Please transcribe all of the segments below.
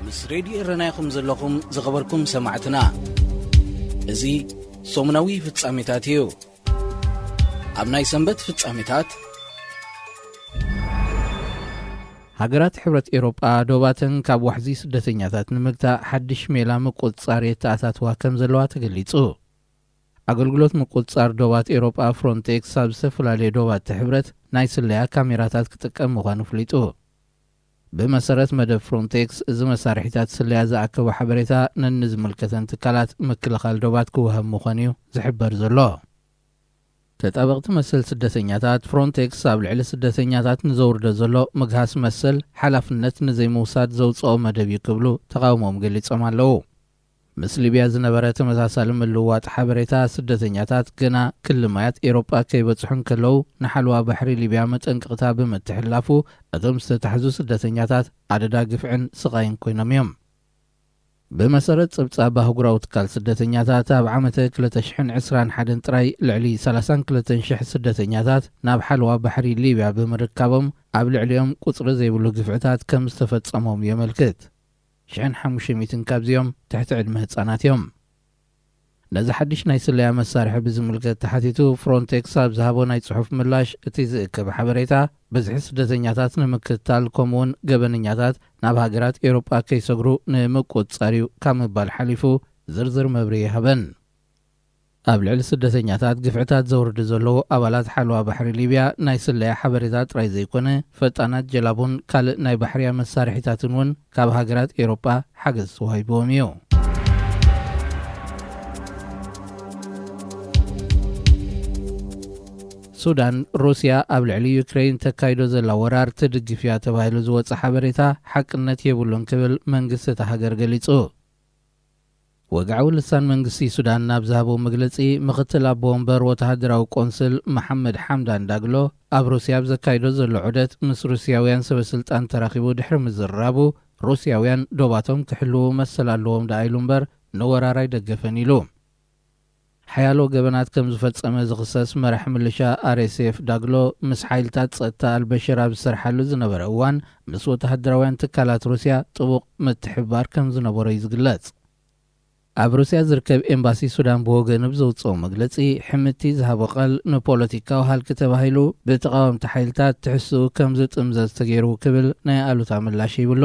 ምስ ሬድዮ ኤረና ኢኹም ዘለኹም ዝኸበርኩም ሰማዕትና። እዚ ሰሙናዊ ፍጻሜታት እዩ። ኣብ ናይ ሰንበት ፍጻሜታት፣ ሃገራት ሕብረት ኤውሮጳ ዶባተን ካብ ዋሕዚ ስደተኛታት ንምግታእ ሓድሽ ሜላ ምቁጽጻር የተኣታትዋ ከም ዘለዋ ተገሊጹ። ኣገልግሎት ምቁጽጻር ዶባት ኤውሮጳ ፍሮንቴክስ ኣብ ዝተፈላለየ ዶባት ሕብረት ናይ ስለያ ካሜራታት ክጥቀም ምዃኑ ኣፍሊጡ። ብመሰረት መደብ ፍሮንቴክስ፣ እዚ መሳርሒታት ስለያ ዝኣከቦ ሓበሬታ ነንዝምልከተን ትካላት ምክልኻል ዶባት ክወሃብ ምዃኑ እዩ ዝሕበር ዘሎ። ተጣበቕቲ መሰል ስደተኛታት፣ ፍሮንቴክስ ኣብ ልዕሊ ስደተኛታት ንዘውርዶ ዘሎ ምግሃስ መሰል ሓላፍነት ንዘይምውሳድ ዘውፅኦ መደብ እዩ ክብሉ ተቓውሞኦም ገሊጾም ኣለዉ። ምስ ሊብያ ዝነበረ ተመሳሳሊ ምልውዋጥ ሓበሬታ፣ ስደተኛታት ገና ክሊ ማያት ኤውሮጳ ከይበጽሑ እንከለዉ ንሓለዋ ባሕሪ ሊብያ መጠንቀቕታ ብምትሕልላፉ፣ እቶም ዝተታሕዙ ስደተኛታት ኣደዳ ግፍዕን ስቓይን ኮይኖም እዮም። ብመሰረት ጸብጻብ ኣህጉራዊ ትካል ስደተኛታት፣ ኣብ ዓመተ ክልተ ሽሕን ዕስራን ሓደን ጥራይ ልዕሊ ሰላሳን ክልተን ሽሕ ስደተኛታት ናብ ሓለዋ ባሕሪ ሊብያ ብምርካቦም፣ ኣብ ልዕሊኦም ቁጽሪ ዘይብሉ ግፍዕታት ከም ዝተፈጸሞም የመልክት። ሽሕን ሓሙሽተ ሚእትን ካብዚኦም ትሕቲ ዕድመ ህጻናት እዮም። ነዚ ሓድሽ ናይ ስለያ መሳርሒ ብዝምልከት ተሓቲቱ፣ ፍሮንቴክስ ኣብ ዝሃቦ ናይ ጽሑፍ ምላሽ፣ እቲ ዝእከብ ሓበሬታ ብዝሒ ስደተኛታት ንምክትታል፣ ከምኡውን ገበነኛታት ናብ ሃገራት ኤውሮጳ ከይሰግሩ ንምቁጽጻር እዩ ካብ ምባል ሓሊፉ ዝርዝር መብርሂ ይሃበን። ኣብ ልዕሊ ስደተኛታት ግፍዕታት ዘውርዱ ዘለዉ ኣባላት ሓለዋ ባሕሪ ሊብያ ናይ ስለያ ሓበሬታ ጥራይ ዘይኮነ፣ ፈጣናት ጀላቡን ካልእ ናይ ባሕርያ መሳርሒታትን እውን ካብ ሃገራት ኤውሮጳ ሓገዝ ተዋሂብዎም እዩ። ሱዳን፣ ሩስያ ኣብ ልዕሊ ዩክሬን ተካይዶ ዘላ ወራር ትድግፍ እያ ተባሂሉ ዝወጸ ሓበሬታ ሓቅነት የብሉን ክብል መንግስቲ እታ ሃገር ገሊጹ። ወግዓዊ ልሳን መንግስቲ ሱዳን ናብ ዝሃቦ መግለጺ፣ ምኽትል ኣቦ ወንበር ወተሃደራዊ ቆንስል መሓመድ ሓምዳን ዳግሎ፣ ኣብ ሩስያ ኣብ ዘካይዶ ዘሎ ዑደት ምስ ሩስያውያን ሰበ ስልጣን ተራኺቡ ድሕሪ ምዝርራቡ፣ ሩስያውያን ዶባቶም ክሕልዉ መሰል ኣለዎም ደኣ ኢሉ እምበር ንወራር ኣይደገፈን ኢሉ። ሓያሎ ገበናት ከም ዝፈጸመ ዝኽሰስ መራሒ ምልሻ ኣር ኤስ ኤፍ ዳግሎ፣ ምስ ሓይልታት ጸጥታ ኣልበሽር ኣብ ዝሰርሓሉ ዝነበረ እዋን፣ ምስ ወተሃደራውያን ትካላት ሩስያ ጥቡቕ ምትሕብባር ከም ዝነበሮ እዩ ዝግለጽ። ኣብ ሩስያ ዝርከብ ኤምባሲ ሱዳን ብወገኑ ብዘውጽኦ መግለጺ፣ ሕምቲ ዝሃቦ ቃል ንፖለቲካዊ ሃልኪ ተባሂሉ ብተቓወምቲ ሓይልታት ትሕዝትኡ ከም ዝጥምዘዝ ተገይሩ ክብል ናይ ኣሉታ ምላሽ ሂብሉ።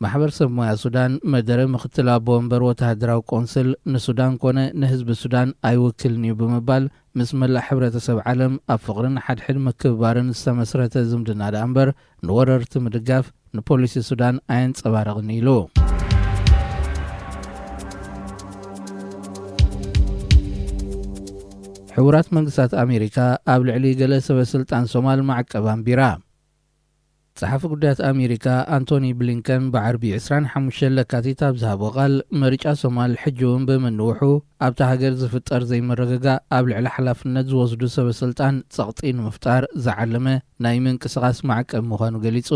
ማሕበር ሰብ ሞያ ሱዳን መደረ፣ ምኽትል ኣቦ ወንበር ወተሃደራዊ ቆንስል፣ ንሱዳን ኮነ ንህዝቢ ሱዳን ኣይውክልን እዩ ብምባል፣ ምስ መላእ ሕብረተሰብ ዓለም ኣብ ፍቕርን ሓድሕድ ምክብባርን ዝተመስረተ ዝምድና ደኣ እምበር፣ ንወረርቲ ምድጋፍ ንፖሊሲ ሱዳን ኣየንጸባርቕን ኢሉ። ሕቡራት መንግስታት ኣሜሪካ ኣብ ልዕሊ ገለ ሰበ ስልጣን ሶማል ማዕቀብ ኣንቢራ። ጸሓፊ ጉዳያት ኣሜሪካ ኣንቶኒ ብሊንከን ብዓርቢ ዕስራን ሓሙሽተን ለካቲት ኣብ ዝሃቦ ቃል፣ ምርጫ ሶማል ሕጂ እውን ብምንውሑ ኣብታ ሃገር ዝፍጠር ዘይምርግጋእ ኣብ ልዕሊ ሓላፍነት ዝወስዱ ሰበ ስልጣን ጸቕጢ ንምፍጣር ዝዓለመ ናይ ምንቅስቓስ ማዕቀብ ምዃኑ ገሊጹ።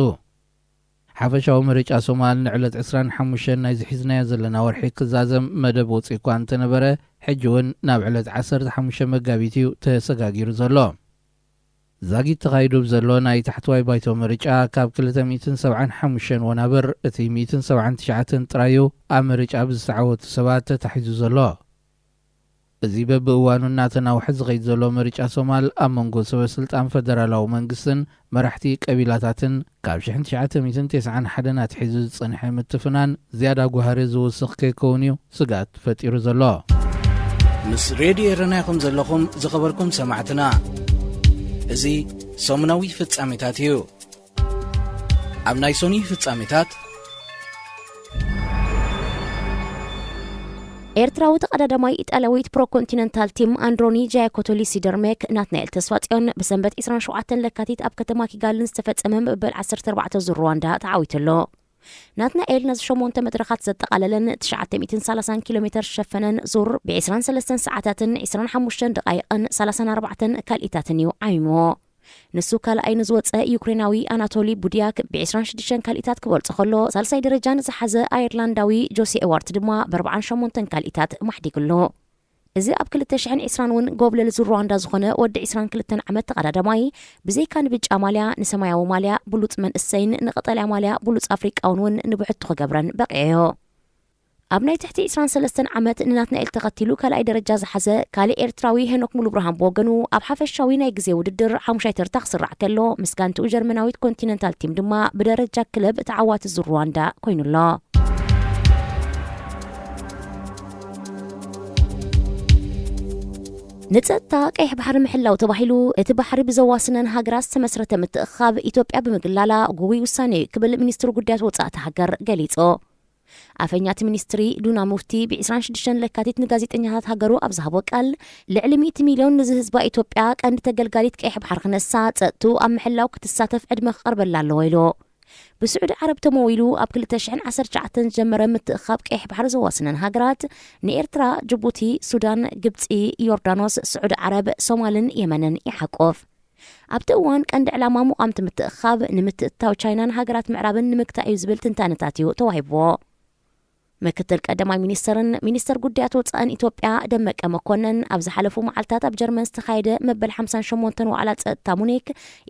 ሓፈሻዊ ምርጫ ሶማል ንዕለት ዕስራን ሓሙሽተን ናይዚ ሒዝናዮ ዘለና ወርሒ ክዛዘም መደብ ወጺኡ እኳ እንተነበረ፣ ሕጂ እውን ናብ ዕለት ዓሰርተ ሓሙሽተ መጋቢት እዩ ተሰጋጊሩ ዘሎ። ዛጊት ተኻይዱ ብዘሎ ናይ ታሕተዋይ ባይቶ ምርጫ፣ ካብ ክልተ ሚእትን ሰብዓን ሓሙሽተን ወናብር፣ እቲ ሚእትን ሰብዓን ትሽዓተን ጥራይ እዩ ኣብ ምርጫ ብዝተዓወቱ ሰባት ተታሒዙ ዘሎ። እዚ በብእዋኑ እናተናውሐ ዝኸይድ ዘሎ ምርጫ ሶማል፣ ኣብ መንጎ ሰበ ስልጣን ፈደራላዊ መንግስትን መራሕቲ ቀቢላታትን ካብ ሽሕን ትሽዓተ ሚእትን ተስዓን ሓደን ኣትሒዙ ዝጸንሐ ምትፍናን ዝያዳ ጓህሪ ዝውስኽ ከይከውን እዩ ስግኣት ፈጢሩ ዘሎ። ምስ ሬድዮ ኤረና ኢኹም ዘለኹም ዝኸበርኩም ሰማዕትና። እዚ ሰሙናዊ ፍጻሜታት እዩ። ኣብ ናይ ሶኒ ፍጻሜታት፣ ኤርትራዊ ተቐዳዳማይ ኢጣልያዊት ፕሮኮንቲነንታል ቲም ኣንድሮኒ ጃያኮቶሊ ሲደርሜክ ናትናኤል ተስፋጽዮን ብሰንበት ዕስራን ሸውዓተን ለካቲት ኣብ ከተማ ኪጋሊ ዝተፈጸመ መበል ዓሰርተ ኣርባዕተ ዙር ሩዋንዳ ተዓዊቱ ኣሎ። ናትናኤል ነዚ ሸሞንተ መድረኻት ዘጠቓለለን ትሽዓተ ሚእትን ሰላሳን ኪሎ ሜተር ዝሸፈነን ዙር ብ ዕስራን ሰለስተን ሰዓታትን ዕስራን ሓሙሽተን ደቓይቕን ሰላሳን ኣርባዕተን ካልኢታትን እዩ ዓሚሞ። ንሱ ካልኣይ ንዝወጸ ዩክሬናዊ ኣናቶሊ ቡድያክ ብ ዕስራን ሽዱሽተን ካልኢታት ክበልጾ ከሎ፣ ሳልሳይ ደረጃ ንዝሓዘ ኣየርላንዳዊ ጆሲ ኤዋርት ድማ ብ ኣርባዓን ሸሞንተን ካልኢታት ማሕዲጉ ኣሎ። እዚ ኣብ ክልተ ሽሕን ዕስራን እውን ጎብለል ዙር ሩዋንዳ ዝኾነ ወዲ ዕስራን ክልተን ዓመት ተቐዳዳማይ፣ ብዘይካ ንብጫ ማልያ፣ ንሰማያዊ ማልያ ብሉጽ መንእሰይን ንቐጠልያ ማልያ ብሉጽ ኣፍሪቃውን እውን ንብሕቱ ክገብረን በቒዑዮ። ኣብ ናይ ትሕቲ ዕስራን ሰለስተን ዓመት ንናትናኤል ተኸቲሉ ካልኣይ ደረጃ ዝሓዘ ካልእ ኤርትራዊ ሄኖክ ሙሉብርሃን ብወገኑ፣ ኣብ ሓፈሻዊ ናይ ግዜ ውድድር ሓሙሻይ ተርታ ክስራዕ ከሎ፣ ምስ ጋንትኡ ጀርመናዊት ኮንቲነንታል ቲም ድማ ብደረጃ ክለብ ተዓዋቲ ዙር ሩዋንዳ ኮይኑሎ። ንጸጥታ ቀይሕ ባሕሪ ምሕላው ተባሂሉ እቲ ባሕሪ ብዘዋስነን ሃገራት ዝተመስረተ ምትእኽኻብ ኢትዮጵያ ብምግላላ ግጉይ ውሳኔ እዩ ክብል ሚኒስትሪ ጉዳያት ወጻእቲ ሃገር ገሊጹ። ኣፈኛቲ ሚኒስትሪ ዱና ሙፍቲ ብ ዕስራን ሽዱሽተን ለካቲት ንጋዜጠኛታት ሃገሩ ኣብ ዝሃቦ ቃል፣ ልዕሊ ሚእቲ ሚልዮን ንዚ ህዝባ ኢትዮጵያ ቀንዲ ተገልጋሊት ቀይሕ ባሕሪ ክነሳ ጸጥትኡ ኣብ ምሕላው ክትሳተፍ ዕድመ ክቐርበላ ኣለዎ ኢሉ። ብስዑዲ ዓረብ ተመዊሉ ኣብ ክልተ ሽሕን ዓሰርተ ትሽዓተን ዝጀመረ ምትእኽኻብ ቀይሕ ባሕሪ ዘዋስነን ሃገራት ንኤርትራ፣ ጅቡቲ፣ ሱዳን፣ ግብጺ፣ ዮርዳኖስ፣ ስዑዲ ዓረብ፣ ሶማልን የመንን ይሓቁፍ። ኣብቲ እዋን ቀንዲ ዕላማ ምቋምቲ ምትእኽኻብ ንምትእትታው ቻይናን ሃገራት ምዕራብን ንምግታእ እዩ ዝብል ትንታነታት እዩ ተዋሂብዎ። ምክትል ቀዳማይ ሚኒስተርን ሚኒስተር ጉዳያት ወጻእን ኢትዮጵያ ደመቀ መኮነን ኣብ ዝሓለፉ መዓልታት ኣብ ጀርመን ዝተኻየደ መበል ሓምሳን ሸሞንተን ዋዕላ ጸጥታ ሙኒክ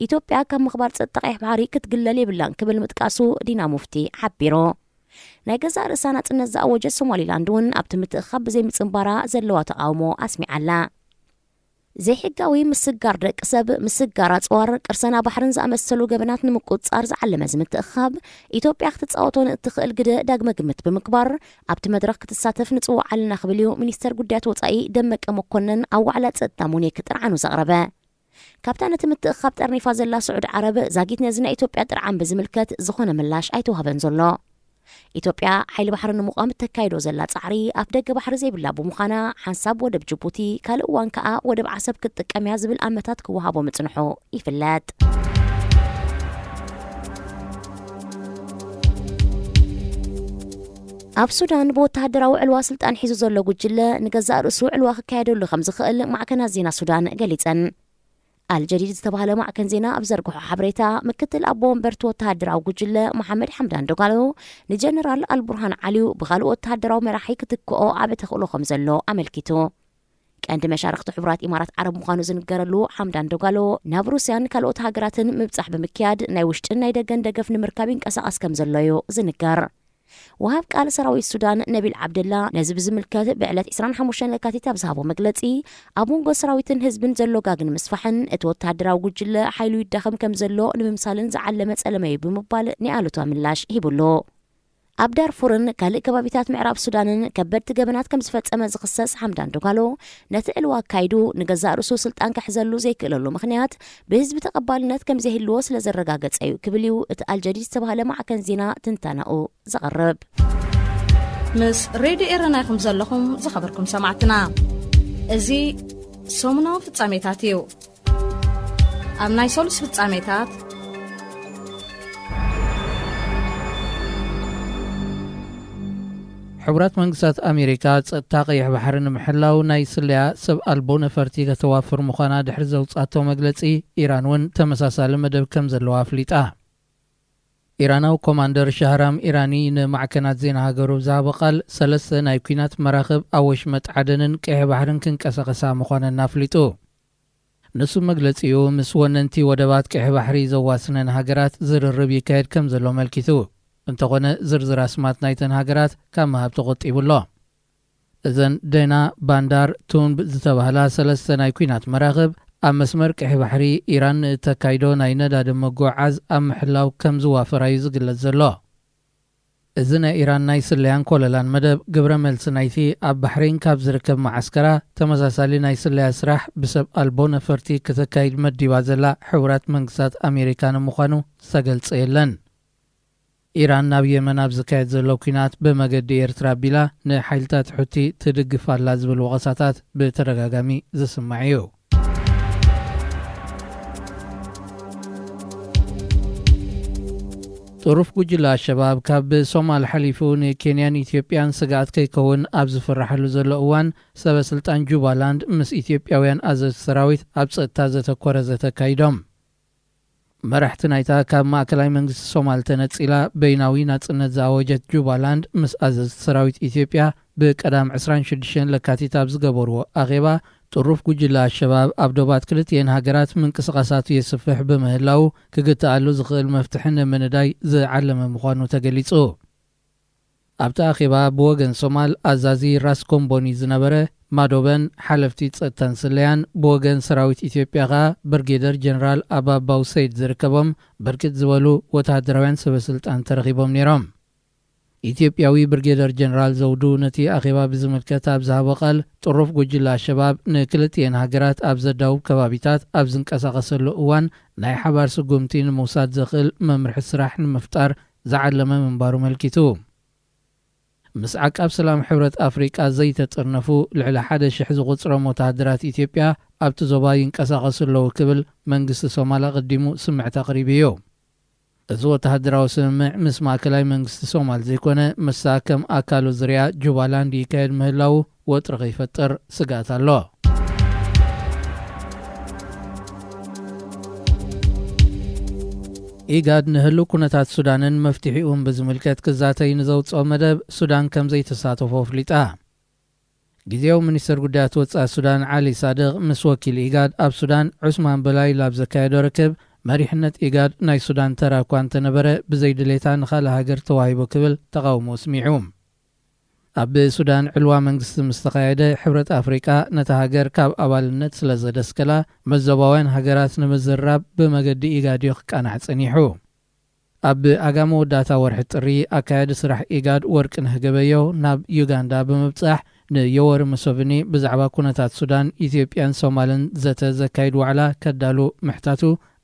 ኢትዮጵያ ካብ ምኽባር ጸጥታ ቀይሕ ባሕሪ ክትግለል የብላን ክብል ምጥቃሱ ዲና ሙፍቲ ሓቢሩ። ናይ ገዛእ ርእሳ ናጽነት ዝኣወጀት ሶማሊላንድ እውን ኣብቲ ምትእኽኻብ ብዘይምጽንባራ ዘለዋ ተቓውሞ ኣስሚዓላ። ዘይሕጋዊ ምስጋር ደቂ ሰብ፣ ምስጋር ኣጽዋር፣ ቅርሰና ባሕርን ዝኣመሰሉ ገበናት ንምቁጽጻር ዝዓለመ እዚ ምትእኽኻብ፣ ኢትዮጵያ ክትጻወቶ ንእትኽእል ግደ ዳግመ ግምት ብምግባር፣ ኣብቲ መድረኽ ክትሳተፍ ንጽውዓ ኣለና ክብል እዩ ሚኒስተር ጉዳያት ወጻኢ ደመቀ መኮነን ኣብ ዋዕላ ጸጥታ ሙኒክ ጥርዓኑ ዘቕረበ። ካብታ ነቲ ምትእኽኻብ ጠርኒፋ ዘላ ስዑዲ ዓረብ፣ ዛጊት ነዚ ናይ ኢትዮጵያ ጥርዓን ብዝምልከት ዝኾነ ምላሽ ኣይተዋህበን ዘሎ። ኢትዮጵያ ሓይሊ ባሕሪ ንምቋም እተካይዶ ዘላ ጻዕሪ ኣፍ ደገ ባሕሪ ዘይብላ ብምዃና፣ ሓንሳብ ወደብ ጅቡቲ፣ ካልእ እዋን ከኣ ወደብ ዓሰብ ክትጥቀም እያ ዝብል ኣመታት ክወሃቦ ምጽንሑ ይፍለጥ። ኣብ ሱዳን ብወተሃደራዊ ዕልዋ ስልጣን ሒዙ ዘሎ ጉጅለ ንገዛእ ርእሱ ዕልዋ ክካየደሉ ከም ዝኽእል ማዕከናት ዜና ሱዳን ገሊጸን። ኣልጀዲድ ዝተባህለ ማዕከን ዜና ኣብ ዘርግሖ ሓበሬታ፣ ምክትል ኣቦ ወንበርቲ ወተሃደራዊ ጉጅለ መሓመድ ሓምዳን ዶጋሎ ንጀነራል ኣልቡርሃን ዓሊዩ ብኻልእ ወተሃደራዊ መራሒ ክትክኦ ዓቢ ተኽእሎ ከም ዘሎ ኣመልኪቱ። ቀንዲ መሻርኽቲ ሕቡራት ኢማራት ዓረብ ምዃኑ ዝንገረሉ ሓምዳን ዶጋሎ፣ ናብ ሩስያን ካልኦት ሃገራትን ምብጻሕ ብምክያድ ናይ ውሽጥን ናይ ደገን ደገፍ ንምርካብ ይንቀሳቐስ ከም ዘሎ እዩ ዝንገር። ወሃብ ቃል ሰራዊት ሱዳን ነቢል ዓብደላ ነዚ ብዝምልከት ብዕለት ዕስራን ሓሙሽተን ለካቲት ኣብ ዝሃቦ መግለጺ፣ ኣብ መንጎ ሰራዊትን ህዝብን ዘሎ ጋግ ንምስፋሕን እቲ ወተሃደራዊ ጉጅለ ሓይሉ ይዳኸም ከም ዘሎ ንምምሳልን ዝዓለመ ጸለመ እዩ ብምባል ናይ ኣሉታ ምላሽ ሂቡሉ። ኣብ ዳርፉርን ካልእ ከባቢታት ምዕራብ ሱዳንን ከበድቲ ገበናት ከም ዝፈጸመ ዝኽሰስ ሓምዳን ዶጋሎ፣ ነቲ ዕልዋ ኣካይዱ ንገዛእ ርእሱ ስልጣን ክሕዘሉ ዘይክእለሉ ምኽንያት ብህዝቢ ተቐባልነት ከም ዘይህልዎ ስለ ዘረጋገጸ እዩ ክብል እዩ እቲ ኣልጀዲድ ዝተባህለ ማዕከን ዜና ትንታነኡ ዘቕርብ። ምስ ሬድዮ ኤረና ኢኹም ዘለኹም ዝኸበርኩም ሰማዕትና። እዚ ሰሙናዊ ፍጻሜታት እዩ። ኣብ ናይ ሰሉስ ፍጻሜታት፣ ሕቡራት መንግስታት ኣሜሪካ ጸጥታ ቀይሕ ባሕሪ ንምሕላው ናይ ስለያ ሰብ ኣልቦ ነፈርቲ ከተዋፍር ምዃና ድሕሪ ዘውጻቶ መግለጺ፣ ኢራን እውን ተመሳሳሊ መደብ ከም ዘለዋ ኣፍሊጣ። ኢራናዊ ኮማንደር ሻህራም ኢራኒ ንማዕከናት ዜና ሃገሩ ብዝሃቦ ቃል፣ ሰለስተ ናይ ኲናት መራኽብ ኣብ ወሽመጥ ዓደንን ቀይሕ ባሕርን ክንቀሳቐሳ ምዃነን ኣፍሊጡ። ንሱ መግለጺኡ፣ ምስ ወነንቲ ወደባት ቀይሕ ባሕሪ ዘዋስነን ሃገራት ዝርርብ ይካየድ ከም ዘሎ ኣመልኪቱ። እንተኾነ፣ ዝርዝር ኣስማት ናይተን ሃገራት ካብ ምሃብ ተቖጢቡ ኣሎ። እዘን ደና፣ ባንዳር፣ ቱንብ ዝተባህላ ሰለስተ ናይ ኲናት መራኽብ፣ ኣብ መስመር ቀይሕ ባሕሪ ኢራን ንእተካይዶ ናይ ነዳዲ ምጉዕዓዝ ኣብ ምሕላው ከም ዝዋፈራ እዩ ዝግለጽ ዘሎ። እዚ ናይ ኢራን ናይ ስለያን ኮለላን መደብ፣ ግብረ መልሲ ናይቲ ኣብ ባሕሬን ካብ ዝርከብ መዓስከራ ተመሳሳሊ ናይ ስለያ ስራሕ ብሰብ ኣልቦ ነፈርቲ ከተካይድ መዲባ ዘላ ሕቡራት መንግስታት ኣሜሪካ ንምዃኑ ዝተገልጸ የለን። ኢራን ናብ የመን ኣብ ዝካየድ ዘሎ ኲናት ብመገዲ ኤርትራ ኣቢላ ንሓይልታት ሑቲ ትድግፍ ኣላ ዝብል ወቐሳታት ብተደጋጋሚ ዝስማዕ እዩ። ጥሩፍ ጉጅለ ኣሸባብ ካብ ሶማል ሓሊፉ ንኬንያን ኢትዮጵያን ስግኣት ከይከውን ኣብ ዝፍራሓሉ ዘሎ እዋን፣ ሰበ ስልጣን ጁባላንድ ምስ ኢትዮጵያውያን ኣዘዝቲ ሰራዊት ኣብ ጸጥታ ዘተኮረ ዘተ ኣካይዶም። መራሕቲ ናይታ ካብ ማእከላይ መንግስቲ ሶማል ተነጺላ በይናዊ ናጽነት ዝኣወጀት ጁባላንድ ምስ ኣዘዝቲ ሰራዊት ኢትዮጵያ ብቀዳም ዕስራን ሽዱሽተን ለካቲት ኣብ ዝገበርዎ ኣኼባ፣ ጥሩፍ ጉጅለ ኣሸባብ ኣብ ዶባት ክልቲኤን ሃገራት ምንቅስቓሳቱ የስፍሕ ብምህላው፣ ክግትኣሉ ዝኽእል መፍትሒ ንምንዳይ ዝዓለመ ምዃኑ ተገሊጹ። ኣብቲ ኣኼባ ብወገን ሶማል ኣዛዚ ራስ ኮምቦኒ ዝነበረ ማዶበን ሓለፍቲ ጸጥታን ስለያን፣ ብወገን ሰራዊት ኢትዮጵያ ኸኣ ብርጌደር ጀነራል ኣባባው ሰይድ ዝርከቦም ብርክት ዝበሉ ወተሃደራውያን ሰበ ስልጣን ተረኺቦም ነይሮም። ኢትዮጵያዊ ብርጌደር ጀነራል ዘውዱ ነቲ ኣኼባ ብዝምልከት ኣብ ዝሃቦ ቃል፣ ጥሩፍ ጉጅለ ኣሸባብ ንክልቲኤን ሃገራት ኣብ ዘዳውብ ከባቢታት ኣብ ዝንቀሳቐሰሉ እዋን ናይ ሓባር ስጉምቲ ንምውሳድ ዘኽእል መምርሒ ስራሕ ንምፍጣር ዝዓለመ ምንባሩ መልኪቱ። ምስ ዓቃብ ሰላም ሕብረት ኣፍሪቃ ዘይተጠርነፉ ልዕሊ ሓደ ሽሕ ዝቑጽሮም ወተሃደራት ኢትዮጵያ ኣብቲ ዞባ ይንቀሳቐሱ ኣለዉ ክብል መንግስቲ ሶማል ኣቐዲሙ ስምዕት ኣቕሪቡ እዩ። እዚ ወተሃደራዊ ስምምዕ ምስ ማእከላይ መንግስቲ ሶማል ዘይኮነ፣ ምስታ ከም ኣካሉ ዝሪኣ ጁባላንድ ይካየድ ምህላዉ ወጥሪ ከይፈጥር ስግኣት ኣሎ። ኢጋድ ንህሉው ኩነታት ሱዳንን መፍትሒኡን ብዝምልከት ክዛተይ ንዘውጽኦ መደብ ሱዳን ከም ዘይተሳተፎ ኣፍሊጣ። ግዜያዊ ሚኒስተር ጉዳያት ወጻኢ ሱዳን ዓሊ ሳድቕ ምስ ወኪል ኢጋድ ኣብ ሱዳን ዑስማን በላይላ ኣብ ዘካየዶ ርክብ፣ መሪሕነት ኢጋድ ናይ ሱዳን ተራ እኳ እንተነበረ፣ ብዘይ ድሌታ ንኻልእ ሃገር ተዋሂቡ ክብል ተቓውሞ ኣስሚዑ። ኣብ ሱዳን ዕልዋ መንግስቲ ምስ ተኻየደ፣ ሕብረት ኣፍሪቃ ነታ ሃገር ካብ ኣባልነት ስለ ዘደስከላ፣ ምስ ዞባውያን ሃገራት ንምዝርራብ ብመገዲ ኢጋድ እዩ ክቃናዕ ጸኒሑ። ኣብ ኣጋ መወዳእታ ወርሒ ጥሪ፣ ኣካያዲ ስራሕ ኢጋድ ወርቅነህ ገበየሁ ናብ ዩጋንዳ ብምብጻሕ፣ ንዮወሪ ሙሰቪኒ ብዛዕባ ኩነታት ሱዳን፣ ኢትዮጵያን ሶማልን ዘተ ዘካይድ ዋዕላ ከዳሉ ምሕታቱ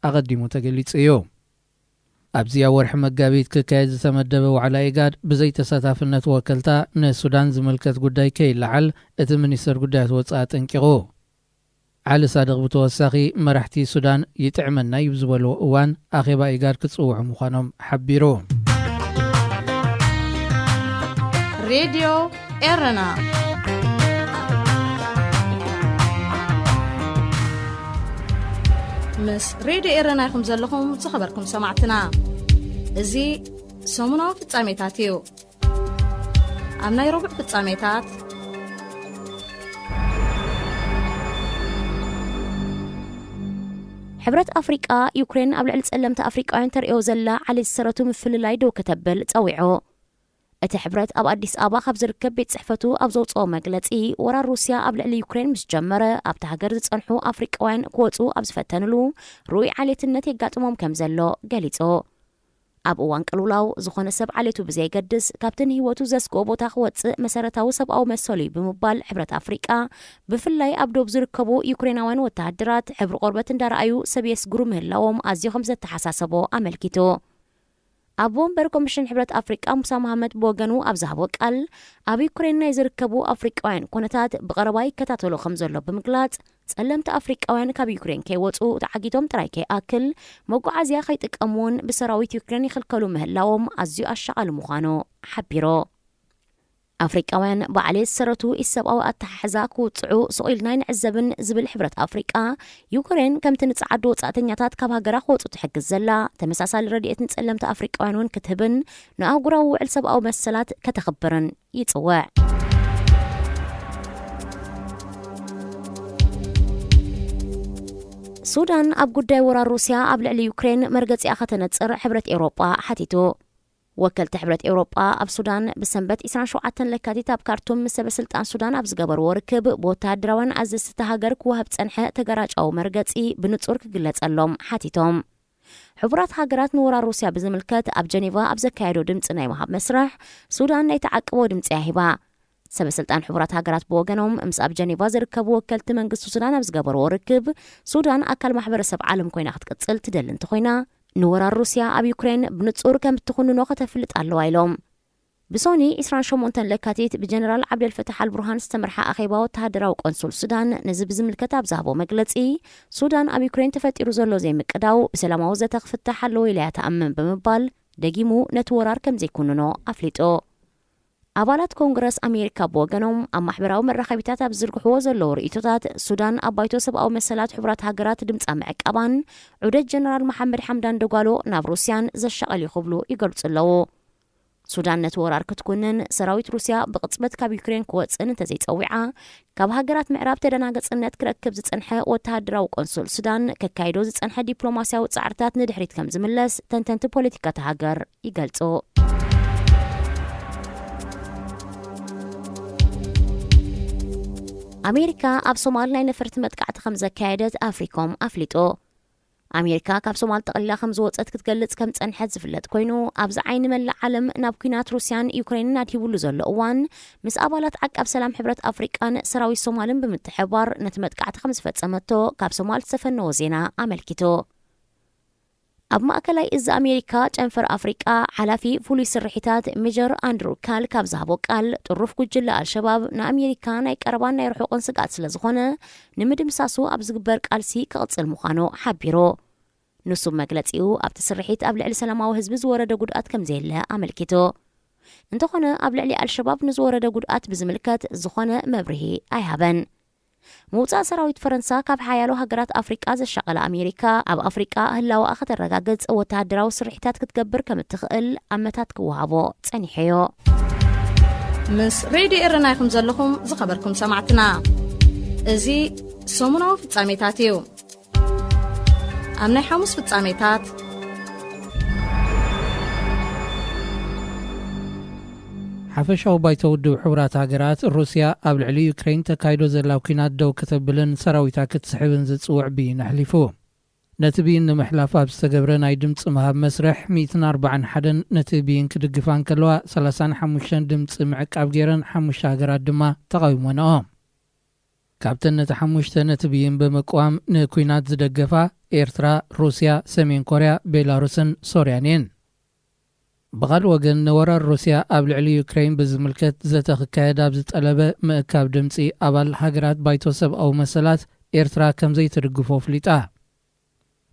ኣቐዲሙ ተገሊጹ እዩ። ኣብዚ ኣብ ወርሒ መጋቢት ክካየድ ዝተመደበ ዋዕላ ኢጋድ ብዘይ ተሳታፍነት ወከልታ ንሱዳን ዝምልከት ጉዳይ ከይለዓል እቲ ሚኒስተር ጉዳያት ወጻኢ ኣጠንቂቑ። ዓሊ ሳድቕ ብተወሳኺ መራሕቲ ሱዳን ይጥዕመና እዩ ዝበልዎ እዋን ኣኼባ ኢጋድ ክጽውዑ ምዃኖም ሓቢሩ። ሬድዮ ኤረና። ምስ ሬድዮ ኤረና ኢኹም ዘለኹም ዝኸበርኩም ሰማዕትና። እዚ ሰሙናዊ ፍጻሜታት እዩ። ኣብ ናይ ረቡዕ ፍጻሜታት፣ ሕብረት ኣፍሪቃ፣ ዩክሬን ኣብ ልዕሊ ጸለምቲ ኣፍሪቃውያን ተርእዮ ዘላ ዓሌት ዝሰረቱ ምፍልላይ ደው ከተብል ጸዊዑ። እቲ ሕብረት ኣብ ኣዲስ ኣበባ ካብ ዝርከብ ቤት ጽሕፈቱ ኣብ ዘውጽኦ መግለጺ፣ ወራር ሩስያ ኣብ ልዕሊ ዩክሬን ምስ ጀመረ፣ ኣብታ ሃገር ዝጸንሑ ኣፍሪቃውያን ክወጹ ኣብ ዝፈተንሉ፣ ርኡይ ዓሌትነት የጋጥሞም ከም ዘሎ ገሊጹ። ኣብ እዋን ቅልውላው፣ ዝኾነ ሰብ ዓሌቱ ብዘየገድስ፣ ካብቲ ንህይወቱ ዘስግኦ ቦታ ክወጽእ መሰረታዊ ሰብኣዊ መሰሉ እዩ ብምባል፣ ሕብረት ኣፍሪቃ፣ ብፍላይ ኣብ ዶብ ዝርከቡ ዩክሬናውያን ወተሃደራት፣ ሕብሪ ቆርበት እንዳረኣዩ ሰብ የስግሩ ምህላዎም ኣዝዩ ከም ዘተሓሳሰቦ ኣመልኪቱ። ኣቦ ወንበር ኮሚሽን ሕብረት ኣፍሪቃ ሙሳ መሃመድ ብወገኑ ኣብ ዝሃቦ ቃል፣ ኣብ ዩክሬን ናይ ዝርከቡ ኣፍሪቃውያን ኩነታት ብቐረባ ይከታተሎ ከም ዘሎ ብምግላጽ፣ ጸለምቲ ኣፍሪቃውያን ካብ ዩክሬን ከይወጹ ተዓጊቶም ጥራይ ከይኣክል፣ መጓዓዝያ ከይጥቀሙ እውን ብሰራዊት ዩክሬን ይኽልከሉ ምህላዎም ኣዝዩ ኣሻቓሊ ምዃኑ ሓቢሩ። ኣፍሪቃውያን ብዓሌት ዝሰረቱ ኢሰብኣዊ ኣተሓሕዛ ክውጽዑ ስቕ ኢልና ኣይንዕዘብን ዝብል ሕብረት ኣፍሪቃ፣ ዩክሬን ከምቲ ንጸዓዱ ወጻእተኛታት ካብ ሃገራ ክወጹ ትሕግዝ ዘላ፣ ተመሳሳሊ ረድኤት ንጸለምቲ ኣፍሪቃውያን እውን ክትህብን ንኣህጉራዊ ውዕል ሰብኣዊ መሰላት ከተኽብርን ይጽውዕ። ሱዳን ኣብ ጉዳይ ወራር ሩስያ ኣብ ልዕሊ ዩክሬን መርገጺኣ ከተነጽር ሕብረት ኤውሮጳ ሓቲቱ። ወከልቲ ሕብረት ኤውሮጳ ኣብ ሱዳን ብሰንበት ዕስራን ሸውዓተን ለካቲት ኣብ ካርቱም ምስ ሰበ ስልጣን ሱዳን ኣብ ዝገበርዎ ርክብ፣ ብወተሃደራውያን ኣዘዝቲ እታ ሃገር ክወሃብ ዝጸንሐ ተገራጫዊ መርገጺ ብንጹር ክግለጸሎም ሓቲቶም። ሕቡራት ሃገራት ንወራር ሩስያ ብዝምልከት ኣብ ጀኔቫ ኣብ ዘካየዶ ድምጺ ናይ ምሃብ መስርሕ፣ ሱዳን ናይ ተዓቅቦ ድምጺ እያ ሂባ። ሰበ ስልጣን ሕቡራት ሃገራት ብወገኖም፣ ምስ ኣብ ጀኔቫ ዝርከቡ ወከልቲ መንግስቲ ሱዳን ኣብ ዝገበርዎ ርክብ፣ ሱዳን ኣካል ማሕበረሰብ ዓለም ኮይና ክትቅጽል ትደሊ እንተኾይና፣ ንወራር ሩስያ ኣብ ዩክሬን ብንጹር ከም እትኹንኖ ከተፍልጥ ኣለዋ ኢሎም። ብሶኒ ዕስራን ሸሞንተን ለካቲት ብጀነራል ዓብደልፈታሕ ኣልቡርሃን ዝተመርሓ ኣኼባ ወተሃደራዊ ቆንሱል ሱዳን ነዚ ብዝምልከት ኣብ ዝሃቦ መግለጺ፣ ሱዳን ኣብ ዩክሬን ተፈጢሩ ዘሎ ዘይምቅዳው ብሰላማዊ ዘተ ክፍታሕ ኣለዎ ኢላ እያ ትኣምን ብምባል፣ ደጊሙ ነቲ ወራር ከም ዘይኩንኖ ኣፍሊጡ። ኣባላት ኮንግረስ ኣሜሪካ ብወገኖም ኣብ ማሕበራዊ መራኸቢታት ኣብ ዝዝርግሕዎ ዘለዉ ርእይቶታት፣ ሱዳን ኣብ ባይቶ ሰብኣዊ መሰላት ሕቡራት ሃገራት ድምጻ ምዕቃባን ዑደት ጀነራል መሓመድ ሓምዳን ደጓሎ ናብ ሩስያን ዘሻቐል እዩ ክብሉ ይገልጹ ኣለዉ። ሱዳን ነቲ ወራር ክትኩንን ሰራዊት ሩስያ ብቕጽበት ካብ ዩክሬን ክወጽእን እንተዘይጸዊዓ፣ ካብ ሃገራት ምዕራብ ተደናገጽነት ክረክብ ዝጸንሐ ወተሃደራዊ ቆንሱል ሱዳን ከካይዶ ዝጸንሐ ዲፕሎማስያዊ ጻዕርታት ንድሕሪት ከም ዝምለስ ተንተንቲ ፖለቲካ እታ ሃገር ይገልጹ። ኣሜሪካ ኣብ ሶማል ናይ ነፈርቲ መጥቃዕቲ ከም ዘካየደት ኣፍሪኮም ኣፍሊጡ። ኣሜሪካ ካብ ሶማል ጠቕሊላ ከም ዝወጸት ክትገልጽ ከም ጸንሐት ዝፍለጥ ኮይኑ፣ ኣብዚ ዓይኒ መላእ ዓለም ናብ ኲናት ሩስያን ዩክሬንን ኣድሂብሉ ዘሎ እዋን፣ ምስ ኣባላት ዓቃብ ሰላም ሕብረት ኣፍሪቃን ሰራዊት ሶማልን ብምትሕብባር ነቲ መጥቃዕቲ ከም ዝፈጸመቶ ካብ ሶማል ዝተፈነወ ዜና ኣመልኪቱ። ኣብ ማእከላይ እዚ ኣሜሪካ ጨንፈር ኣፍሪቃ ሓላፊ ፍሉይ ስርሒታት ሜጀር ኣንድሩ ካል ካብ ዝሃቦ ቃል፣ ጥሩፍ ጉጅለ ኣልሸባብ ንኣሜሪካ ናይ ቀረባን ናይ ርሑቕን ስግኣት ስለ ዝኾነ፣ ንምድምሳሱ ኣብ ዝግበር ቃልሲ ክቕጽል ምዃኑ ሓቢሩ። ንሱ መግለጺኡ ኣብቲ ስርሒት ኣብ ልዕሊ ሰላማዊ ህዝቢ ዝወረደ ጉድኣት ከም ዘየለ ኣመልኪቱ። እንተኾነ ኣብ ልዕሊ ኣልሸባብ ንዝወረደ ጉድኣት ብዝምልከት ዝኾነ መብርሂ ኣይሃበን። ምውጻእ ሰራዊት ፈረንሳ ካብ ሓያሎ ሃገራት ኣፍሪቃ ዘሻቐለ ኣሜሪካ፣ ኣብ ኣፍሪቃ ህላወኣ ከተረጋግጽ ወተሃደራዊ ስርሒታት ክትገብር ከም እትኽእል ኣመታት ክወሃቦ ጸኒሐዮ። ምስ ሬድዮ ኤረና ኢኹም ዘለኹም ዝኸበርኩም ሰማዕትና። እዚ ሰሙናዊ ፍጻሜታት እዩ። ኣብ ናይ ሓሙስ ፍጻሜታት፣ ሓፈሻዊ ባይቶ ውድብ ሕቡራት ሃገራት፣ ሩስያ ኣብ ልዕሊ ዩክሬን ተካይዶ ዘላ ኲናት ደው ከተብልን ሰራዊታ ክትስሕብን ዝጽውዕ ብይን ኣሕሊፉ። ነቲ ብይን ንምሕላፍ ኣብ ዝተገብረ ናይ ድምጺ ምሃብ መስርሕ፣ ሚእትን ኣርባዓን ሓደን ነቲ ብይን ክድግፋ እንከለዋ፣ ሰላሳን ሓሙሽተን ድምጺ ምዕቃብ ገይረን፣ ሓሙሽተ ሃገራት ድማ ተቓዊሞንኦ። ካብተን ነቲ ሓሙሽተ ነቲ ብይን ብምቅዋም ንኲናት ዝደገፋ፣ ኤርትራ፣ ሩስያ፣ ሰሜን ኮርያ፣ ቤላሩስን ሶርያን እየን። ብኻልእ ወገን፣ ንወራር ሩስያ ኣብ ልዕሊ ዩክሬን ብዝምልከት ዘተ ክካየድ ኣብ ዝጠለበ ምእካብ ድምጺ ኣባል ሃገራት ባይቶ ሰብኣዊ መሰላት፣ ኤርትራ ከም ዘይትድግፎ ኣፍሊጣ።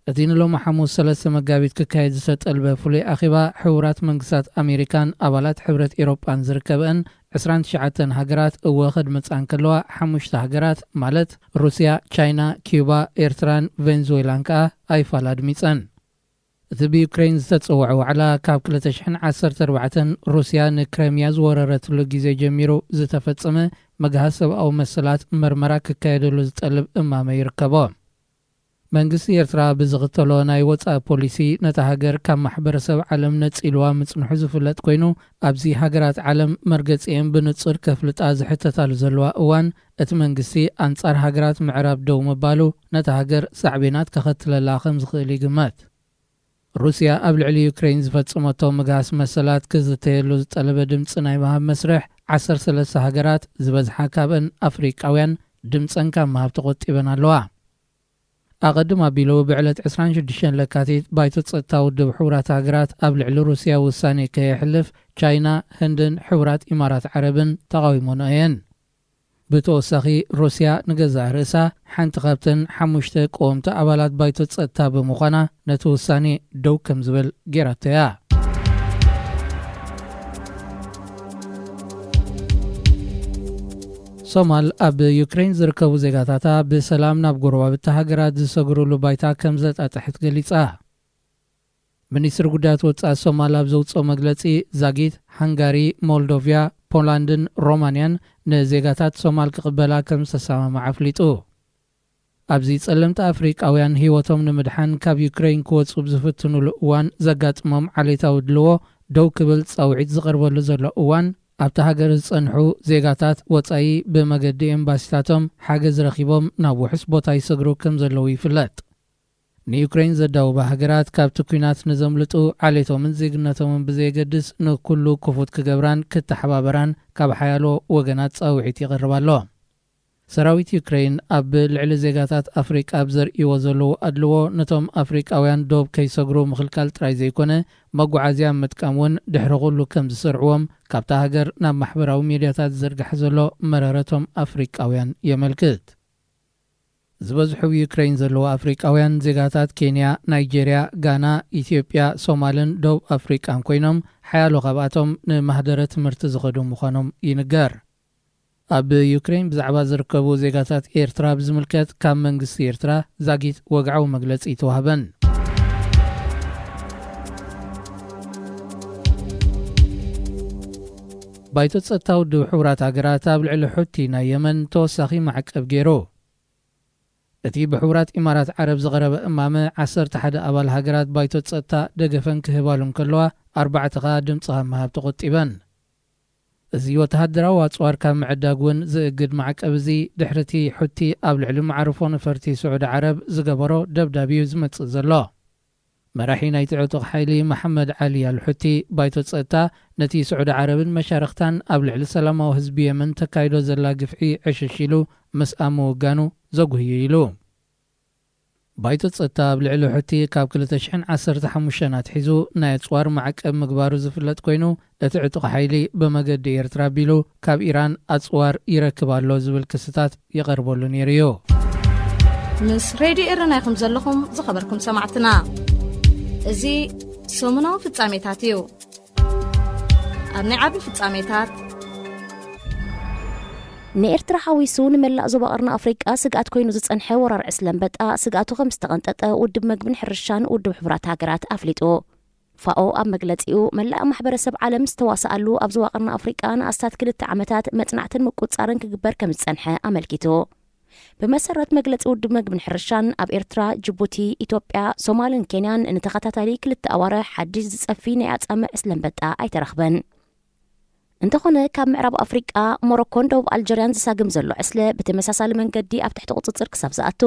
እቲ ንሎሚ ሓሙስ ሰለስተ መጋቢት ክካየድ ዝተጠልበ ፍሉይ ኣኼባ፣ ሕቡራት መንግስታት ኣሜሪካን ኣባላት ሕብረት ኤውሮጳን ዝርከበአን ዕስራን ትሽዓተን ሃገራት እወ ከድምጻ እንከለዋ፣ ሓሙሽተ ሃገራት ማለት ሩስያ፣ ቻይና፣ ኪዩባ፣ ኤርትራን ቬንዙዌላን ከኣ ኣይፋል ኣድሚጸን። እቲ ብዩክሬን ዝተጸውዐ ዋዕላ፣ ካብ ክልተ ሽሕን ዓሰርተ ኣርባዕተን ሩስያ ንክረምያ ዝወረረትሉ ግዜ ጀሚሩ ዝተፈጸመ መግሃስ ሰብኣዊ መሰላት መርመራ ክካየደሉ ዝጠልብ እማመ ይርከቦ። መንግስቲ ኤርትራ ብዝኽተሎ ናይ ወጻኢ ፖሊሲ፣ ነታ ሃገር ካብ ማሕበረሰብ ዓለም ነጺልዋ ምጽንሑ ዝፍለጥ ኮይኑ፣ ኣብዚ ሃገራት ዓለም መርገጺኤን ብንጹር ከፍልጣ ዝሕተታሉ ዘለዋ እዋን፣ እቲ መንግስቲ ኣንጻር ሃገራት ምዕራብ ደው ምባሉ፣ ነታ ሃገር ሳዕቤናት ከኸትለላ ከም ዝኽእል ይግመት። ሩስያ ኣብ ልዕሊ ዩክሬን ዝፈጸመቶ ምግሃስ መሰላት ክዝተየሉ ዝጠለበ ድምጺ ናይ ምሃብ መስርሕ፣ ዓሰርተ ሰለስተ ሃገራት፣ ዝበዝሓ ካብአን ኣፍሪቃውያን፣ ድምጸን ካብ ምሃብ ተቖጢበን ኣለዋ። ኣቐድም ኣቢሉ ብዕለት ዕስራን ሽዱሽተን ለካቲት፣ ባይቶ ጸጥታ ውድብ ሕቡራት ሃገራት ኣብ ልዕሊ ሩስያ ውሳኔ ከየሕልፍ፣ ቻይና፣ ህንድን ሕቡራት ኢማራት ዓረብን ተቓዊሞንኦ እየን። ብተወሳኺ፣ ሩስያ ንገዛእ ርእሳ ሓንቲ ካብተን ሓሙሽተ ቀወምቲ ኣባላት ባይቶ ጸጥታ ብምዃና፣ ነቲ ውሳኔ ደው ከም ዝብል ገይራቶ እያ። ሶማል፣ ኣብ ዩክሬን ዝርከቡ ዜጋታታ ብሰላም ናብ ጎረባብቲ ሃገራት ዝሰግሩሉ ባይታ ከም ዘጣጥሐት ገሊጻ። ሚኒስትሪ ጉዳያት ወጻኢ ሶማል ኣብ ዘውጽኦ መግለጺ፣ ዛጊት፣ ሃንጋሪ፣ ሞልዶቪያ፣ ፖላንድን ሮማንያን ንዜጋታት ሶማል ክቕበላ ከም ዝተሰማምዓ ኣፍሊጡ። ኣብዚ ጸለምቲ ኣፍሪቃውያን ህይወቶም ንምድሓን ካብ ዩክሬን ክወጹ ብዝፍትኑሉ እዋን ዘጋጥሞም ዓሌታዊ ድልዎ ደው ክብል ጻውዒት ዝቐርበሉ ዘሎ እዋን፣ ኣብታ ሃገር ዝጸንሑ ዜጋታት ወጻኢ ብመገዲ ኤምባሲታቶም ሓገዝ ረኺቦም ናብ ውሑስ ቦታ ይሰግሩ ከም ዘለዉ ይፍለጥ። ንዩክሬን ዘዳውባ ሃገራት ካብቲ ኲናት ንዘምልጡ ዓሌቶምን ዜግነቶምን ብዘየገድስ ንኩሉ ክፉት ክገብራን ክተሓባበራን ካብ ሓያሎ ወገናት ጻውዒት ይቐርብ ኣሎ። ሰራዊት ዩክሬን ኣብ ልዕሊ ዜጋታት ኣፍሪቃ ኣብ ዘርእይዎ ዘለዉ ኣድልዎ፣ ነቶም ኣፍሪቃውያን ዶብ ከይሰግሩ ምኽልካል ጥራይ ዘይኮነ፣ መጓዓዝያ ምጥቃም እውን ድሕሪ ኩሉ ከም ዝሰርዕዎም ካብታ ሃገር ናብ ማሕበራዊ ሚድያታት ዝዝርጋሕ ዘሎ መረረቶም ኣፍሪቃውያን የመልክት። ዝበዝሑ ዩክሬን ዘለዉ ኣፍሪቃውያን ዜጋታት ኬንያ፣ ናይጄርያ፣ ጋና፣ ኢትዮጵያ፣ ሶማልን ደቡብ ኣፍሪቃን ኮይኖም፣ ሓያሎ ካብኣቶም ንማህደረ ትምህርቲ ዝኸዱ ምዃኖም ይንገር። ኣብ ዩክሬን ብዛዕባ ዝርከቡ ዜጋታት ኤርትራ ብዝምልከት ካብ መንግስቲ ኤርትራ ዛጊት ወግዓዊ መግለጺ ኣይተዋህበን። ባይቶ ጸጥታ ውድብ ሕቡራት ሃገራት ኣብ ልዕሊ ሑቲ ናይ የመን ተወሳኺ ማዕቀብ ገይሩ። እቲ ብሕቡራት ኢማራት ዓረብ ዝቐረበ እማመ፣ ዓሰርተ ሓደ ኣባል ሃገራት ባይቶ ጸጥታ ደገፈን ክህባሉ እንከለዋ፣ ኣርባዕተ ኸኣ ድምጺ ካብ ምሃብ ተቖጢበን። እዚ ወተሃደራዊ ኣጽዋር ካብ ምዕዳግ እውን ዝእግድ ማዕቀብ እዚ፣ ድሕሪ እቲ ሑቲ ኣብ ልዕሊ መዓርፎ ነፈርቲ ስዑዲ ዓረብ ዝገበሮ ደብዳብ እዩ ዝመጽእ ዘሎ። መራሒ ናይቲ ዕጡቕ ሓይሊ መሓመድ ዓሊ ኣልሑቲ፣ ባይቶ ጸጥታ ነቲ ስዑዲ ዓረብን መሻርኽታን ኣብ ልዕሊ ሰላማዊ ህዝቢ የመን ተካይዶ ዘላ ግፍዒ ዕሽሽ ኢሉ ምስኣ ምውጋኑ ዘጉህዩ ኢሉ። ባይቶ ጸጥታ ኣብ ልዕሊ ሑቲ ካብ ክልተ ሽሕን ዓሰርተ ሓሙሽተን ኣትሒዙ ናይ ኣጽዋር ማዕቀብ ምግባሩ ዝፍለጥ ኮይኑ፣ እቲ ዕጡቕ ሓይሊ ብመገዲ ኤርትራ ኣቢሉ ካብ ኢራን ኣጽዋር ይረክብ ኣሎ ዝብል ክስታት ይቐርበሉ ነይሩ እዩ። ምስ ሬድዮ ኤረና ኢኹም ዘለኹም ዝኸበርኩም ሰማዕትና። እዚ ሰሙናዊ ፍጻሜታት እዩ። ኣብ ናይ ዓቢ ፍጻሜታት፣ ንኤርትራ ሓዊሱ ንመላእ ዞባ ቀርኒ ኣፍሪቃ ስግኣት ኮይኑ ዝጸንሐ ወራር ዕስለ ኣንበጣ ስግኣቱ ከም ዝተቐንጠጠ ውድብ መግብን ሕርሻን ውድብ ሕቡራት ሃገራት ኣፍሊጡ። ፋኦ ኣብ መግለጺኡ፣ መላእ ማሕበረሰብ ዓለም ዝተዋስኣሉ ኣብ ዞባ ቀርኒ ኣፍሪቃ ንኣስታት ክልተ ዓመታት መጽናዕትን ምቁጽጻርን ክግበር ከም ዝጸንሐ ኣመልኪቱ። ብመሰረት መግለጺ ውድብ መግብን ሕርሻን፣ ኣብ ኤርትራ፣ ጅቡቲ፣ ኢትዮጵያ፣ ሶማልን ኬንያን ንተኸታታሊ ክልተ ኣዋርሕ ሓድሽ ዝጸፊ ናይ ኣጻምእ ዕስለ ኣንበጣ ኣይተረኽበን። እንተኾነ፣ ካብ ምዕራብ ኣፍሪቃ፣ ሞሮኮን ደቡብ ኣልጀርያን ዝሳግም ዘሎ ዕስለ ብተመሳሳሊ መንገዲ ኣብ ትሕቲ ቁጽጽር ክሳብ ዝኣቱ፣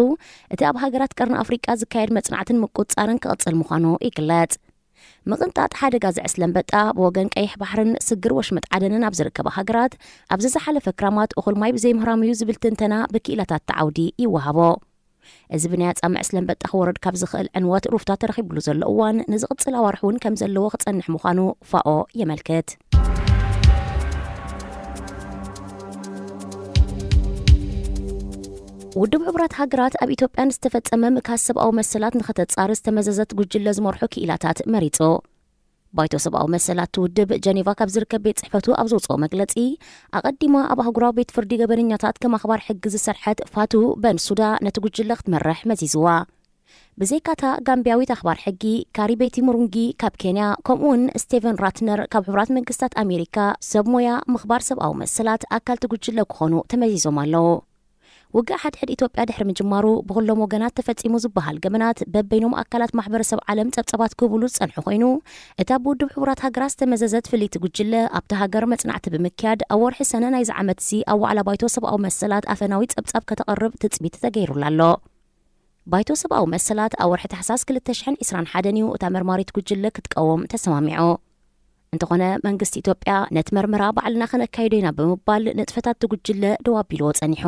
እቲ ኣብ ሃገራት ቀርኒ ኣፍሪቃ ዝካየድ መጽናዕትን ምቁጽጻርን ክቕጽል ምዃኑ ይግለጽ። ምቕንጣጥ ሓደጋ እዚ ዕስለ ኣንበጣ ብወገን ቀይሕ ባሕርን ስግር ወሽመጥ ዓደንን ኣብ ዝርከባ ሃገራት፣ ኣብዚ ዝሓለፈ ክራማት እኹል ማይ ብዘይምህራም እዩ ዝብል ትንተና ብክኢላታት እቲ ዓውዲ ይወሃቦ። እዚ ብናይ ኣጻምእ ዕስለ ኣንበጣ ክወርድ ካብ ዝኽእል ዕንወት ሩፍታ ተረኺብሉ ዘሎ እዋን፣ ንዝቕጽል ኣዋርሕ እውን ከም ዘለዎ ክጸንሕ ምዃኑ ፋኦ የመልክት። ውድብ ሕቡራት ሃገራት ኣብ ኢትዮጵያ ንዝተፈጸመ ምክሃስ ሰብኣዊ መሰላት ንኸተጻሪ ዝተመዘዘት ጉጅለ ዝመርሑ ክኢላታት መሪጹ። ባይቶ ሰብኣዊ መሰላት ውድብ ጀኔቫ ካብ ዝርከብ ቤት ጽሕፈቱ ኣብ ዘውጽኦ መግለጺ፣ ኣቐዲማ ኣብ ኣህጉራዊ ቤት ፍርዲ ገበነኛታት ከም ኣኽባር ሕጊ ዝሰርሐት ፋቱ በንሱዳ ነቲ ጉጅለ ክትመርሕ መዚዝዋ። ብዘይካታ ጋምቢያዊት ኣኽባር ሕጊ ካሪ ቤቲ ሙሩንጊ ካብ ኬንያ፣ ከምኡውን ስቴቨን ራትነር ካብ ሕቡራት መንግስታት ኣሜሪካ፣ ሰብ ሞያ ምኽባር ሰብኣዊ መሰላት ኣካልቲ ጉጅለ ክኾኑ ተመዚዞም ኣለዉ። ውግእ ሓድሕድ ኢትዮጵያ ድሕሪ ምጅማሩ፣ ብኹሎም ወገናት ተፈጺሙ ዝበሃል ገበናት በበይኖም ኣካላት ማሕበረሰብ ዓለም ጸብጸባት ክህብሉ ዝጸንሑ ኮይኑ፣ እታ ብውድብ ሕቡራት ሃገራት ዝተመዘዘት ፍልይቲ ጉጅለ ኣብታ ሃገር መጽናዕቲ ብምክያድ፣ ኣብ ወርሒ ሰነ ናይዚ ዓመት እዚ ኣብ ዋዕላ ባይቶ ሰብኣዊ መሰላት ኣፈናዊ ጸብጻብ ከተቕርብ ትጽቢት ተገይሩላ ኣሎ። ባይቶ ሰብኣዊ መሰላት ኣብ ወርሒ ታሕሳስ ክልተ ሽሕን ዕስራን ሓደን እዩ እታ መርማሪት ጉጅለ ክትቀውም ተሰማሚዑ። እንተኾነ፣ መንግስቲ ኢትዮጵያ ነቲ መርመራ ባዕልና ከነካይዶ ኢና ብምባል ንጥፈታት እቲ ጉጅለ ደው ኣቢልዎ ጸኒሑ።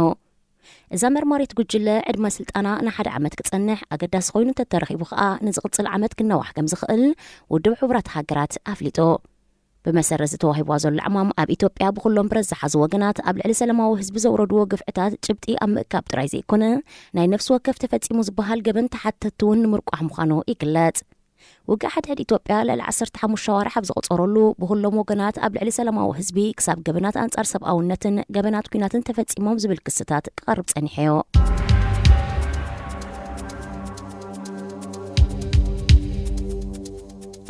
እዛ መርማሪት ጉጅለ ዕድመ ስልጣና ንሓደ ዓመት ክጸንሕ፣ ኣገዳሲ ኮይኑ እንተተረኺቡ ከኣ ንዝቕጽል ዓመት ክነዋሕ ከም ዝኽእል ውድብ ሕቡራት ሃገራት ኣፍሊጡ። ብመሰረት ዝተዋሂብዋ ዘሎ ዕማም፣ ኣብ ኢትዮጵያ ብኹሎም ብረት ዝሓዙ ወገናት ኣብ ልዕሊ ሰላማዊ ህዝቢ ዘውረድዎ ግፍዕታት ጭብጢ ኣብ ምእካብ ጥራይ ዘይኮነ፣ ናይ ነፍሲ ወከፍ ተፈጺሙ ዝበሃል ገበን ተሓተትቲ እውን ንምርቋሕ ምዃኑ ይግለጽ። ውግእ ሓድሕድ ኢትዮጵያ ልዕሊ ዓሰርተ ሓሙሽተ ኣዋርሕ ኣብ ዘቑጸረሉ፣ ብኹሎም ወገናት ኣብ ልዕሊ ሰላማዊ ህዝቢ ክሳብ ገበናት ኣንጻር ሰብኣውነትን ገበናት ኲናትን ተፈጺሞም ዝብል ክስታት ክቐርብ ጸኒሑ እዩ።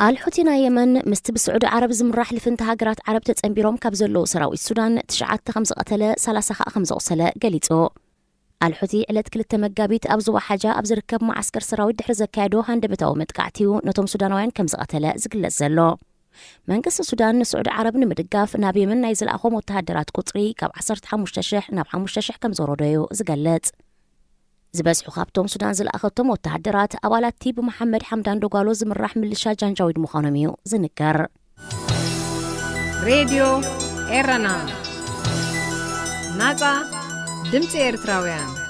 ኣልሑቲ ናይ የመን ምስቲ ብስዑዲ ዓረብ ዝምራሕ ልፍንቲ ሃገራት ዓረብ ተጸንቢሮም ካብ ዘለዉ ሰራዊት ሱዳን፣ ትሽዓተ ከም ዝቐተለ፣ ሰላሳ ከኣ ከም ዘቑሰለ ገሊጹ። ኣልሑቲ ዕለት ክልተ መጋቢት ኣብ ዞባ ሓጃ ኣብ ዝርከብ መዓስከር ሰራዊት ድሕሪ ዘካየዶ ሃንደበታዊ መጥቃዕቲ እዩ ነቶም ሱዳናውያን ከም ዝቐተለ ዝግለጽ ዘሎ። መንግስቲ ሱዳን ንስዑዲ ዓረብ ንምድጋፍ ናብ የመን ናይ ዝለኣኾም ወተሃደራት ቁጽሪ ካብ ዓሰርተ ሓሙሽተ ሽሕ ናብ ሓሙሽተ ሽሕ ከም ዘውረዶ እዩ ዝገልጽ። ዝበዝሑ ካብቶም ሱዳን ዝለኣኸቶም ወተሃደራት ኣባላት እቲ ብመሓመድ ሓምዳን ዶጋሎ ዝምራሕ ምልሻ ጃንጃዊድ ምዃኖም እዩ ዝንገር። ሬድዮ ኤረና፣ ናጻ ድምጺ ኤርትራውያን።